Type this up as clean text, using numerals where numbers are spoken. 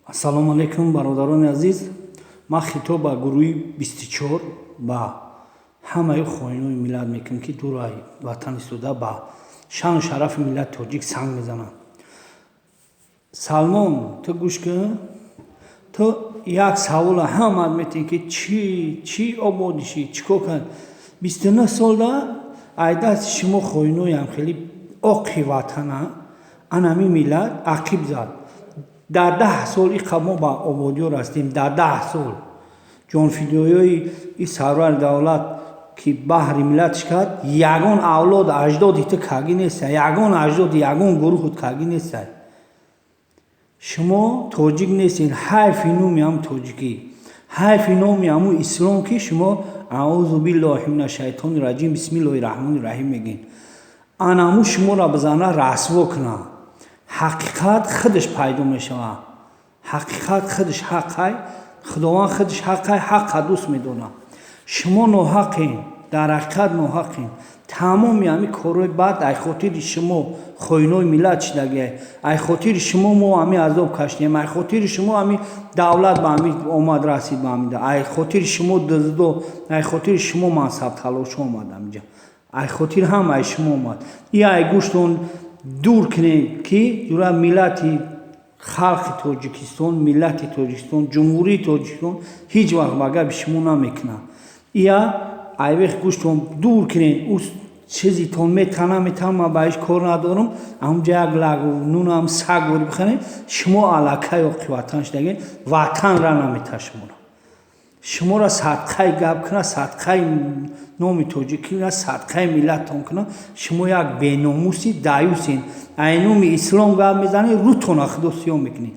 Ассалому алайкум, бародарони азиз. Ман хитоб ба гурӯҳи 24, ба ҳамаи хоинои миллат мекунам, ки дураи ватан истода, ба шаъну шарафи миллати тоҷик санг мезананд. Салмон, ту гӯш кун. Ту як савола ҳамаат метиҳӣ, ки чӣ чӣ ободишӣ, чӣ кор кард? 29 солда ай дасти шумо, хоиноям, хеле оқи ватана анами миллат ақиб зад. Дар 10 сол иқа мо ба ободиё расидем. Дар 10 сол ҷонфидоиҳои и сарвари давлат, ки баҳри миллатш кард, ягон авлод аҷдоди ту кагӣ неста, ягон аҷдоди ягон гурӯҳут кагӣ неста. Шумо тоҷик нестед. Ҳайфи номи ҳам тоҷикӣ, ҳайфи номи ҳамун ислом, ки шумо аъузу биллоҳи мина шайтони раҷим, бисмиллоҳи раҳмони раҳим мегӯед. Анаму шуморо бизана, расво кунад. Ҳақиқат худаш пайдо мешавад. Ҳақиқат худаш ҳаққай, Худованд худаш ҳаққай, ҳаққа дӯст медорад. Шумо ноҳақем, дар ҳақиқат ноҳақем. Тамоми ҳамин корҳои бад ай хотири шумо, хоинои миллат, шидагиай. Ай хотири шумо мо ҳамин азоб кашидем, ай хотири шумо ҳамин давлат ба ҳамин омад, расид ба ҳамин. Ай хотири шумо дуздо, ай хотири шумо мансабталошҳо омад ҳаминҷа, ай хотири ҳамаи шумо омад. И ай гӯштон дур кунед, ки ҷура миллати халқи Тоҷикистон, миллати Тоҷикистон, Ҷумҳурии Тоҷикистон ҳеҷ вақт ба гапи шумо намекунад. Ия айвех гӯштон дур кунед. Ӯ чизитон метана, метана, ман ба ҳеҷ кор надорам. Ҳамунҷа як лагу нунам саг вори бихӯред. Шумо аллакай оқи ватан шудаге, ватанра намета шуморо. Шуморо садқаи гап кунад, садқаи номи тоҷикӣ кунад, садқаи миллаттон кунад. Шумо як беномуси даюсен. Ай номи ислом гап мезанед, рӯтона Худо сиёҳ мекунед.